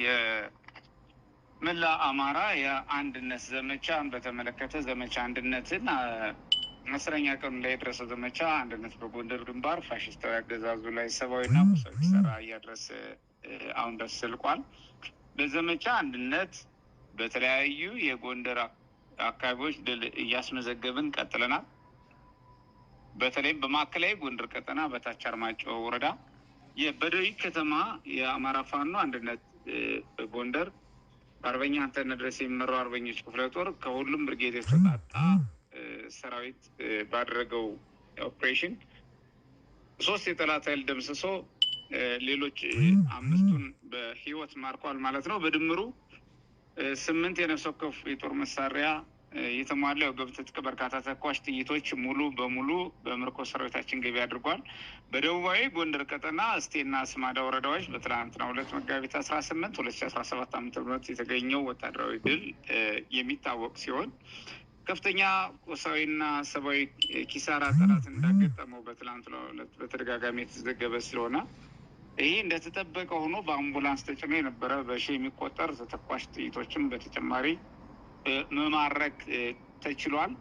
የመላ አማራ የአንድነት ዘመቻን በተመለከተ ዘመቻ አንድነትን 10ኛ ቀኑ ላይ የደረሰው ዘመቻ አንድነት በጎንደር ግንባር ፋሽስታዊ አገዛዙ ላይ ሰብአዊና ቁሳዊ ኪሳራ እያደረሰ አሁን ድረስ ዘልቋል። በዘመቻ አንድነት በተለያዩ የጎንደር አካባቢዎች ድል እያስመዘገብን ቀጥለናል። በተለይም በማዕከላዊ ጎንደር ቀጠና በታች አርማጭሆ ወረዳ የበደዊ ከተማ የአማራ ፋኖ አንድነት በጎንደር በአርበኛ አንተነህ ድረስ የሚመራው አርበኞች ክፍለ ጦር ከሁሉም ብርጌድ የተውጣጣ ሰራዊት ባደረገው ኦፕሬሽን 3 የጠላት ኃይል ደምስሶ ሌሎች 5ቱን በህይወት ማርኳል ማለት ነው። በድምሩ 8 የነፍስ ወከፍ የጦር መሳሪያ የተሟላ የወገብ ትጥቅ፣ በርካታ ተኳሽ ጥይቶች ሙሉ በሙሉ በምርኮ ሰራዊታችን ገቢ አድርጓል። በደቡባዊ ጎንደር ቀጠና እስቴና ስማዳ ወረዳዎች በትናንትናው ዕለት መጋቢት 18 2017 ዓ.ም የተገኘው ወታደራዊ ድል የሚታወቅ ሲሆን ከፍተኛ ቁሳዊና ሰብአዊ ኪሳራ ጠላት እንዳገጠመው በትናንትናው ዕለት በተደጋጋሚ የተዘገበ ስለሆነ ይህ እንደተጠበቀ ሆኖ በአምቡላንስ ተጭኖ የነበረ በሺህ የሚቆጠር ተተኳሽ ጥይቶችም በተጨማሪ መማረክ ተችሏል።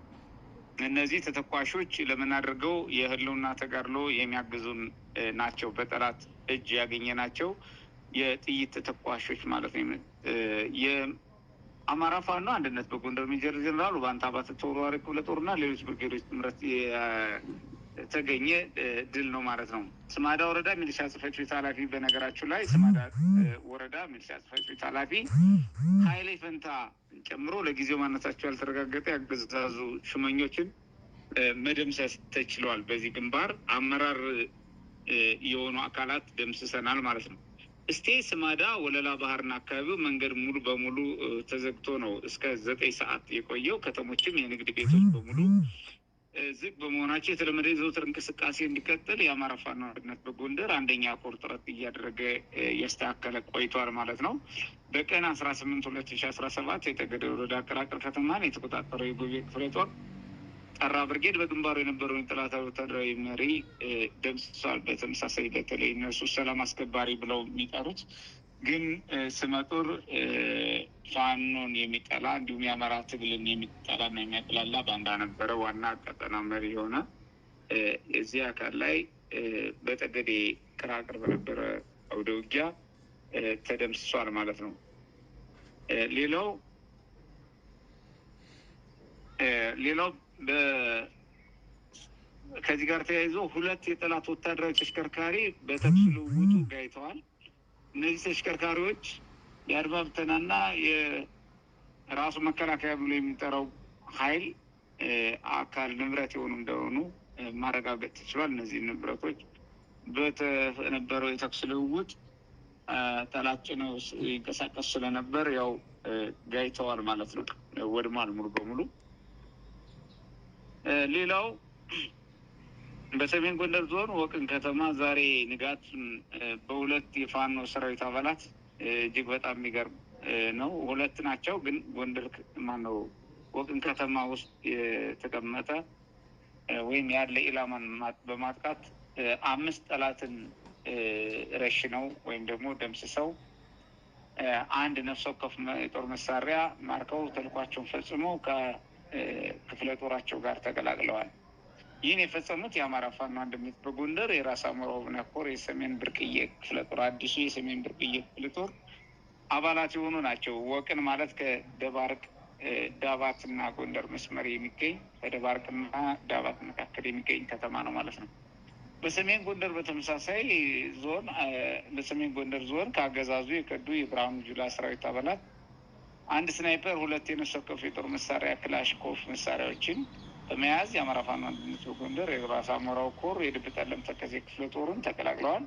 እነዚህ ተተኳሾች ለምናደርገው የህልውና ተጋድሎ የሚያግዙን ናቸው። በጠላት እጅ ያገኘናቸው የጥይት ተተኳሾች ማለት ነው። የአማራ ፋኖ አንድነት በጎንደር ሜጀር ጀነራል ውባንተ አባተ ተወርዋሪ ክፍለ ጦርና ሌሎች ብርጌዶች ጥምረት የተገኘ ድል ነው ማለት ነው። ስማዳ ወረዳ ሚሊሻ ጽሕፈት ቤት ኃላፊ፣ በነገራችሁ ላይ ስማዳ ወረዳ ሚሊሻ ጽሕፈት ቤት ኃላፊ ኃይሌ ፈንታ ጨምሮ ለጊዜው ማንነታቸው ያልተረጋገጠ ያገዛዙ ሹመኞችን መደምሰስ ተችሏል። በዚህ ግንባር አመራር የሆኑ አካላት ደምስሰናል ማለት ነው። እስቴ ስማዳ ወለላ ባህርና አካባቢው መንገድ ሙሉ በሙሉ ተዘግቶ ነው እስከ 9 ሰዓት የቆየው። ከተሞችም የንግድ ቤቶች በሙሉ ዝግ በመሆናቸው የተለመደ የዘወትር እንቅስቃሴ እንዲቀጥል የአማራ ፋኖ አንድነት በጎንደር አንደኛ ኮር ጥረት እያደረገ እያስተካከለ ቆይቷል ማለት ነው። በቀን 18 2017 የጠገዴ ወረዳ አቀራቅር ከተማን የተቆጣጠረው የጎቤ ክፍለ ጦር ጠራ ብርጌድ በግንባሩ የነበረውን የጠላት ወታደራዊ መሪ ደምስሷል። በተመሳሳይ በተለይ እነሱ ሰላም አስከባሪ ብለው የሚጠሩት ግን ስመጥር ፋኖን የሚጠላ እንዲሁም የአማራ ትግልን የሚጠላና የሚያጥላላ ባንዳ ነበረ። ዋና ቀጠና መሪ የሆነ እዚህ አካል ላይ በጠገዴ ቅራቅር በነበረ አውደ ውጊያ ተደምስሷል ማለት ነው። ሌላው ከዚህ ጋር ተያይዞ 2 የጠላት ወታደራዊ ተሽከርካሪ በተኩስ ልውውጡ ጋይተዋል። እነዚህ ተሽከርካሪዎች የአድማ ብተናና የራሱ መከላከያ ብሎ የሚጠራው ኃይል አካል ንብረት የሆኑ እንደሆኑ ማረጋገጥ ተችሏል። እነዚህ ንብረቶች በነበረው የተኩስ ልውውጥ ጠላት ጭነው ይንቀሳቀሱ ስለነበር ያው ጋይተዋል ማለት ነው፣ ወድሟል ሙሉ በሙሉ። ሌላው በሰሜን ጎንደር ዞን ወቅን ከተማ ዛሬ ንጋት በ2 የፋኖ ሰራዊት አባላት እጅግ በጣም የሚገርም ነው። 2 ናቸው ግን ጎንደር ማነው ወቅን ከተማ ውስጥ የተቀመጠ ወይም ያለ ኢላማን በማጥቃት 5 ጠላትን ረሽነው ወይም ደግሞ ደምስሰው 1 ነፍስ ወከፍ የጦር መሳሪያ ማርከው ተልኳቸውን ፈጽመው ከክፍለ ጦራቸው ጋር ተቀላቅለዋል። ይህን የፈጸሙት የአማራ ፋኖ አንድነት በጎንደር የራስ አሞራው ውብነህ ኮር የሰሜን ብርቅዬ ክፍለ ጦር አዲሱ የሰሜን ብርቅዬ ክፍለ ጦር አባላት የሆኑ ናቸው። ወቅን ማለት ከደባርቅ ዳባትና ጎንደር መስመር የሚገኝ ከደባርቅና ዳባት መካከል የሚገኝ ከተማ ነው ማለት ነው። በሰሜን ጎንደር በተመሳሳይ ዞን በሰሜን ጎንደር ዞን ከአገዛዙ የከዱ የብርሃኑ ጁላ ሰራዊት አባላት 1 ስናይፐር፣ 2 የነፍስ ወከፍ የጦር መሳሪያ ክላሽንኮቭ መሳሪያዎችን በመያዝ የአማራ ፋኖ አንድነት በጎንደር የራስ አሞራው ኮር የድብ ጠለምት ተከዜ ክፍለ ጦሩን ተቀላቅለዋል።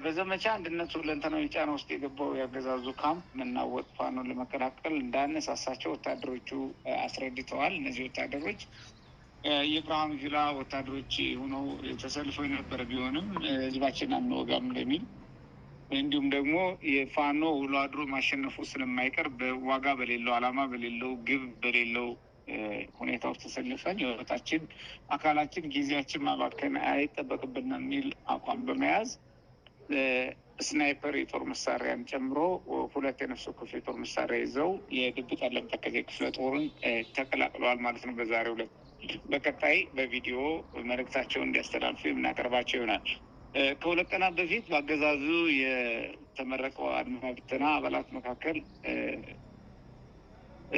በዘመቻ አንድነቱ ሁለንተናዊ ጫና ውስጥ የገባው ያገዛዙ ካምፕ መናወጥ ፋኖን ለመቀላቀል እንዳነሳሳቸው ወታደሮቹ አስረድተዋል። እነዚህ ወታደሮች የብርሃኑ ጁላ ወታደሮች ሆነው ተሰልፈው የነበረ ቢሆንም ህዝባችን አንወጋም ለሚል እንዲሁም ደግሞ የፋኖ ውሎ አድሮ ማሸነፉ ስለማይቀር በዋጋ በሌለው አላማ በሌለው ግብ በሌለው ሁኔታ ውስጥ ተሰልፈን ህይወታችን፣ አካላችን፣ ጊዜያችን ማባከን አይጠበቅብንም የሚል አቋም በመያዝ ስናይፐር የጦር መሳሪያን ጨምሮ 2 የነፍስ ወከፍ የጦር መሳሪያ ይዘው የድብ ጠለምት ተከዜ ክፍለ ጦርን ተቀላቅለዋል ማለት ነው። በዛሬው ዕለት በቀጣይ በቪዲዮ መልእክታቸውን እንዲያስተላልፉ የምናቀርባቸው ይሆናል። ከ2 ቀናት በፊት በአገዛዙ የተመረቀው አድማ ብተና አባላት መካከል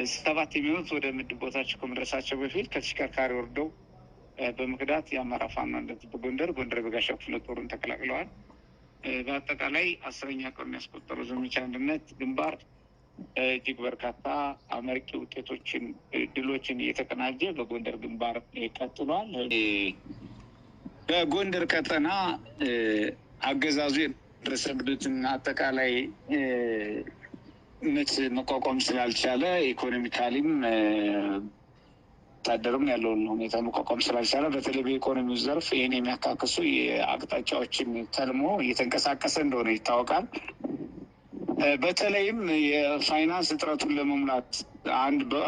7 የሚሆኑት ወደ ምድብ ቦታቸው ከመድረሳቸው በፊት ከተሽከርካሪ ወርደው በመክዳት የአማራ ፋኖ አንድነት በጎንደር ጎንደር በጋሻው ክፍለ ጦርን ተቀላቅለዋል። በአጠቃላይ 10ኛ ቀኑን ያስቆጠረው ዘመቻ አንድነት ግንባር እጅግ በርካታ አመርቂ ውጤቶችን ድሎችን እየተቀናጀ በጎንደር ግንባር ቀጥሏል። በጎንደር ቀጠና አገዛዙ የደረሰበትን አጠቃላይ ምት መቋቋም ስላልቻለ ኢኮኖሚካሊም ወታደርም ያለውን ሁኔታ መቋቋም ስላልቻለ በተለይ በኢኮኖሚው ዘርፍ ይህን የሚያካክሱ የአቅጣጫዎችን ተልሞ እየተንቀሳቀሰ እንደሆነ ይታወቃል። በተለይም የፋይናንስ እጥረቱን ለመሙላት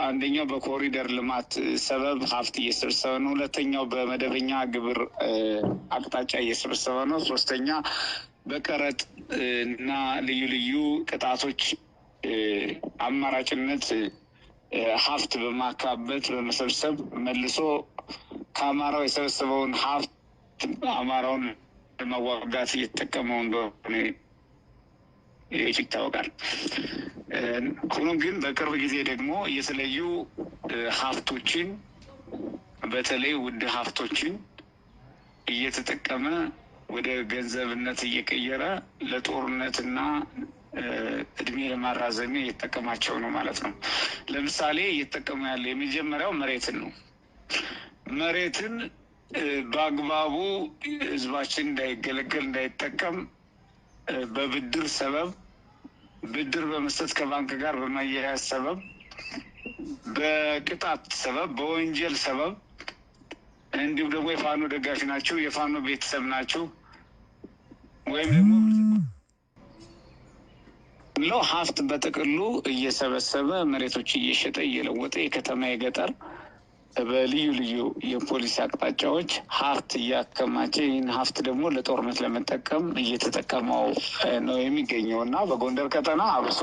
አንደኛው በኮሪደር ልማት ሰበብ ሀብት እየሰበሰበ ነው። ሁለተኛው በመደበኛ ግብር አቅጣጫ እየሰበሰበ ነው። ሶስተኛ በቀረጥ እና ልዩ ልዩ ቅጣቶች አማራጭነት ሀብት በማካበት በመሰብሰብ መልሶ ከአማራው የሰበሰበውን ሀብት አማራውን ለመዋጋት እየተጠቀመው እንደሆነ ይታወቃል። ሆኖም ግን በቅርብ ጊዜ ደግሞ የተለዩ ሀብቶችን በተለይ ውድ ሀብቶችን እየተጠቀመ ወደ ገንዘብነት እየቀየረ ለጦርነትና እድሜ ለማራዘሚያ እየተጠቀማቸው ነው ማለት ነው። ለምሳሌ እየተጠቀሙ ያለ የመጀመሪያው መሬትን ነው። መሬትን በአግባቡ ህዝባችን እንዳይገለገል እንዳይጠቀም በብድር ሰበብ ብድር በመስጠት ከባንክ ጋር በማያያዝ ሰበብ በቅጣት ሰበብ በወንጀል ሰበብ እንዲሁም ደግሞ የፋኖ ደጋፊ ናቸው፣ የፋኖ ቤተሰብ ናቸው ወይም ደግሞ ሀብት በጥቅሉ እየሰበሰበ መሬቶች እየሸጠ እየለወጠ የከተማ የገጠር በልዩ ልዩ የፖሊሲ አቅጣጫዎች ሀብት እያከማቸ ይህን ሀብት ደግሞ ለጦርነት ለመጠቀም እየተጠቀመው ነው የሚገኘው እና በጎንደር ቀጠና አብሶ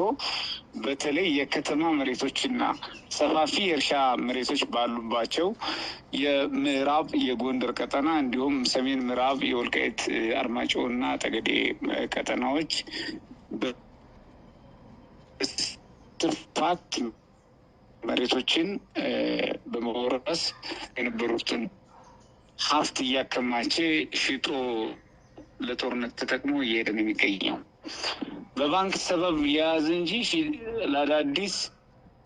በተለይ የከተማ መሬቶችና ሰፋፊ የእርሻ መሬቶች ባሉባቸው የምዕራብ የጎንደር ቀጠና እንዲሁም ሰሜን ምዕራብ የወልቃይት አርማጭሆና ጠገዴ ቀጠናዎች በስፋት መሬቶችን በመውረስ የነበሩትን ሀብት እያከማቸ ሽጦ ለጦርነት ተጠቅሞ እየሄደ ነው የሚገኘው። በባንክ ሰበብ የያዘ እንጂ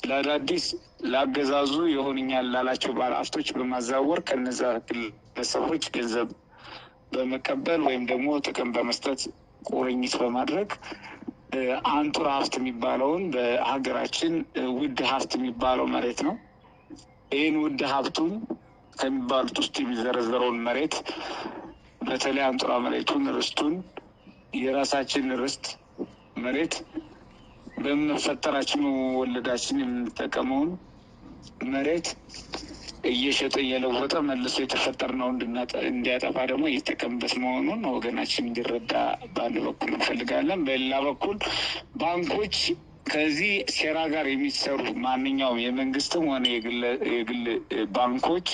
ለአዳዲስ ለአገዛዙ የሆኑኛል ላላቸው ባለሀብቶች በማዛወር ከነዛ ግለሰቦች ገንዘብ በመቀበል ወይም ደግሞ ጥቅም በመስጠት ቁርኝት በማድረግ አንጡራ ሀብት የሚባለውን በሀገራችን ውድ ሀብት የሚባለው መሬት ነው። ይህን ውድ ሀብቱን ከሚባሉት ውስጥ የሚዘረዘረውን መሬት በተለይ አንጡራ መሬቱን ርስቱን የራሳችን ርስት መሬት በመፈጠራችን በመወለዳችን የምንጠቀመውን መሬት እየሸጠ እየለወጠ መልሶ የተፈጠርነው እንዲያጠፋ ደግሞ እየተጠቀምበት መሆኑን ወገናችን እንዲረዳ በአንድ በኩል እንፈልጋለን። በሌላ በኩል ባንኮች ከዚህ ሴራ ጋር የሚሰሩ ማንኛውም የመንግስትም ሆነ የግል ባንኮች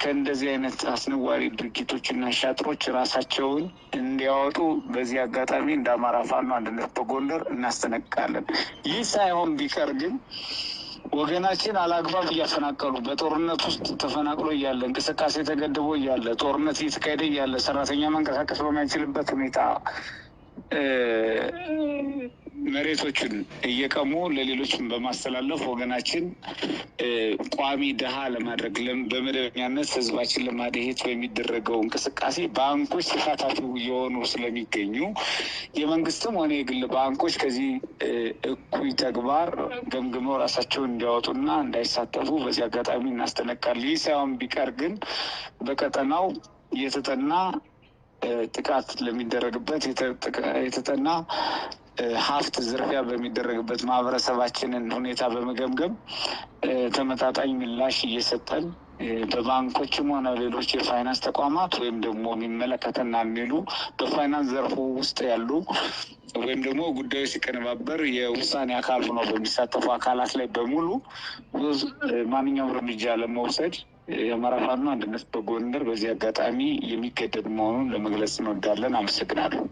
ከእንደዚህ አይነት አስነዋሪ ድርጊቶችና ሻጥሮች ራሳቸውን እንዲያወጡ በዚህ አጋጣሚ እንደ አማራ ፋኖ አንድነት በጎንደር እናስጠነቅቃለን። ይህ ሳይሆን ቢቀር ግን ወገናችን አላግባብ እያፈናቀሉ በጦርነት ውስጥ ተፈናቅሎ እያለ እንቅስቃሴ ተገድቦ እያለ ጦርነት እየተካሄደ እያለ ሰራተኛ መንቀሳቀስ በማይችልበት ሁኔታ መሬቶችን እየቀሙ ለሌሎች በማስተላለፍ ወገናችን ቋሚ ድሃ ለማድረግ በመደበኛነት ህዝባችን ለማደሄት በሚደረገው እንቅስቃሴ ባንኮች ተሳታፊ እየሆኑ ስለሚገኙ የመንግስትም ሆነ የግል ባንኮች ከዚህ እኩይ ተግባር ገምግመው ራሳቸውን እንዲያወጡና እንዳይሳተፉ በዚህ አጋጣሚ እናስጠነቅቃለን። ይህ ሳይሆን ቢቀር ግን በቀጠናው የተጠና ጥቃት ለሚደረግበት የተጠና ሀብት ዝርፊያ በሚደረግበት ማህበረሰባችንን ሁኔታ በመገምገም ተመጣጣኝ ምላሽ እየሰጠን በባንኮችም ሆነ ሌሎች የፋይናንስ ተቋማት ወይም ደግሞ የሚመለከተና የሚሉ በፋይናንስ ዘርፉ ውስጥ ያሉ ወይም ደግሞ ጉዳዩ ሲቀነባበር የውሳኔ አካል ሆነው በሚሳተፉ አካላት ላይ በሙሉ ማንኛውም እርምጃ ለመውሰድ የአማራ ፋኖ አንድነት በጎንደር በዚህ አጋጣሚ የሚገደድ መሆኑን ለመግለጽ እንወዳለን። አመሰግናለሁ።